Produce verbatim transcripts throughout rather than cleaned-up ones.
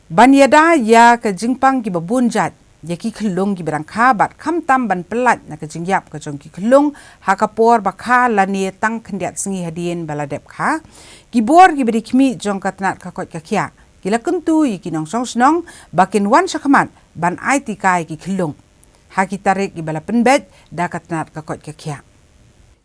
Ban ïada ïa ka jingpang kiba bun jait ïa ki khyllung kiba dang kha bad khamtam ban pyllait na ka jingïap ka jong ki khyllung ha ka por ba kha lane tang khyndiat sngi hadien ba la dep kha, ki bor kiba dei khmih jong ka tnat ka koit ka khiah ki la kyntu ïa ki nongshong shnong ba kin wan shakhmat ban ai tika ïa ki khyllung ha ki tarik kiba la pynbeit da ka tnat ka koit ka khiah.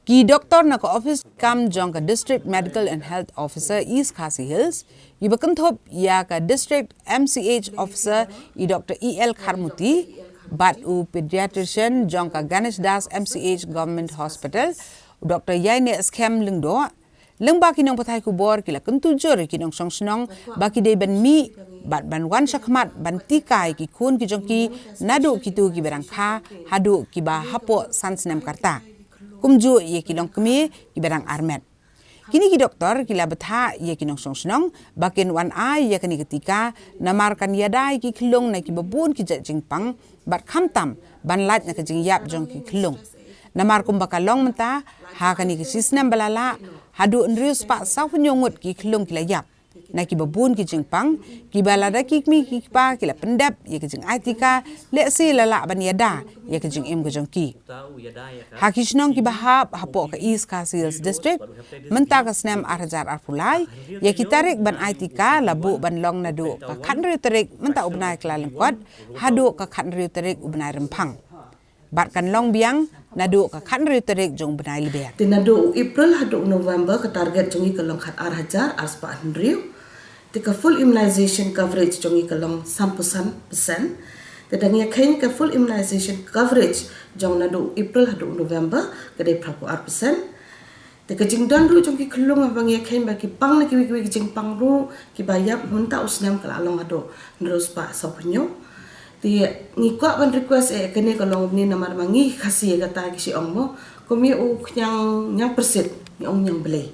Ki doktor na ka ophis kam jong ka District Medical and Health Officer East Khasi Hills, kiba kynthup ïa ka District M C H Officer i Doktor E L Kharmuti, bad u pediatrician jong ka Ganesh Das M C H Government Hospital, u Doktor Yaineh Skhem Lyngdoh, lyngba ki nongpathai khubor ki la kyntu jur ïa ki nongshong shnong ba ki dei ban mih bad ban wan shakhmat ban tika ïa ki khun ki jong ki, naduh kito kiba dang kha haduh kiba hapoh san snem ka rta, kumjuh ïa ki longkmie kiba dang armet. Kine ki doktor ki la bthah ïa ki nongshong shnong ba kin wan ai ïa kane ka tika, namar kan ïada ïa ki khyllung na kiba bun ki jait jingpang bad khamtam ban lait na ka jingïap jong ki khyllung. Namar kumba ka long mynta, ha kane ka shi snem ba la lah, haduh hynriew spah saw phew hynñiew ngut ki khyllung ki la ïap na kiba bun ki jingpang, kiba lada ki kmie ki kpa ki la pyndep ïa ka jingai tika, lehse la lah ban ïada ïa ka jingim ka jong ki. Ha ki shnong kiba hap hapoh ka East Khasi Hills District, mynta ka snem ar hajar arphew lai, ïa ki tarik ban ai tika la buh ban long naduh ka khathynriew tarik mynta u bnai Kyllalyngkot haduh ka khathynriew tarik u bnai Rymphang, bad kan long biang naduh ka khathynriew tarik jong u bnai Lber. Te naduh u April haduh u November, ka target jong ngi ka long khatar hajar ar spah hynriew. Te ka full immunization coverage jong ngi ka long sanphew san percent. Te da ngi ïakheiñ ka full immunization coverage jong naduh u April haduh u November ka dei phraphew ar percent. Te ka jingdon ruh jong ki khyllung haba ngi ïakheiñ ba ki pang na kiwei kiwei ki jingpang ruh kiba ïap mynta u snem ka la long haduh hynriew spah saw phew hynñiew. Te ngi kwah ban request, eh, kane ka long ne namar ma ngi Khasi ïa kata ki shu ong mo, kum ïa u khñiang ñiang pyrshit ngi ong ñiang blei.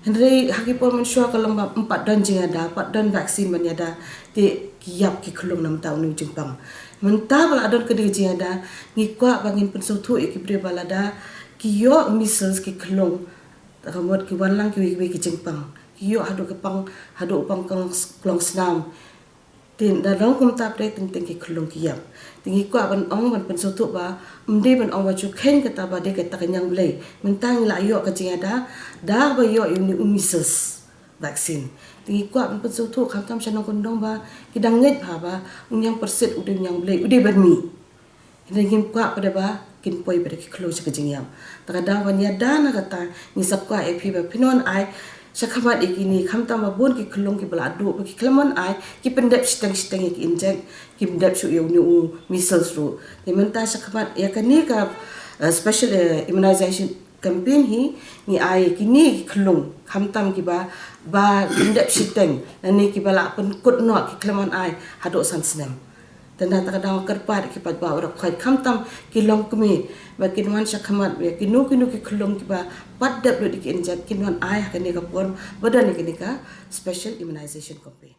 Hynrei ha ki por mynshuwa ka long ba ym pat don jingïada, ym pat don vaccine ban ïada, te ki ïap ki khyllung na mynta une u jingpang. Mynta ba la don kane ka jingïada, ngi kwah ba ngin pynsngewthuh ïa ki briew ba lada ki ïoh measles ki khyllung, ka mut ki wan lang kiwei kiwei ki jingpang, ki ïoh haduh ki pang, haduh u pang klong, klong snam. Te da long kumta pat teng teng ki khyllung ki ïap. Te ngi kwah ban ong, ban pynsngewthuh ba ym dei ban ong ba shu kheiñ kata ba dei kata ka ñiang blei. Mynta ngi la ïoh ka jingïada da ba ïoh ïa une u measles vaccine. Te ngi kwah ban pynsngewthuh khamtam sha nongkyndong ba ki dang ngeit bha ba u ñiang pyrshit u dei u ñiang blei, u dei ban mih. Hynrei ngim kwah pat ba kin poi pat ki khyllung sha ka jingïap. Te ka daw ban ïada na kata, ngi sa kwah ïa phi ba phin wan ai shakhmat ïa kine, khamtam ba bun ki khyllung kiba la duh ba ki khlem wan ai, ki pyndep shiteng shiteng ïa ki injek, ki pyndep shuh ïa une u measles ruh. Te mynta shakhmat ïa kane ka, eh, special, eh, immunization campaign hi, ngi ai ïa kine ki khyllung khamtam kiba, ba pyndep shiteng, lane kiba la pynkut noh ki khlem wan ai haduh san snem. Te na kata ka daw kyrpad ïa ki paidbah baroh khoit, khamtam ki longkmie, ba kin wan shakhmat, ba kino kino ki khyllung kiba pat dep lut ïa ki injek kin wan ai ha kane ka por ba don ïa kane ka special immunization campaign.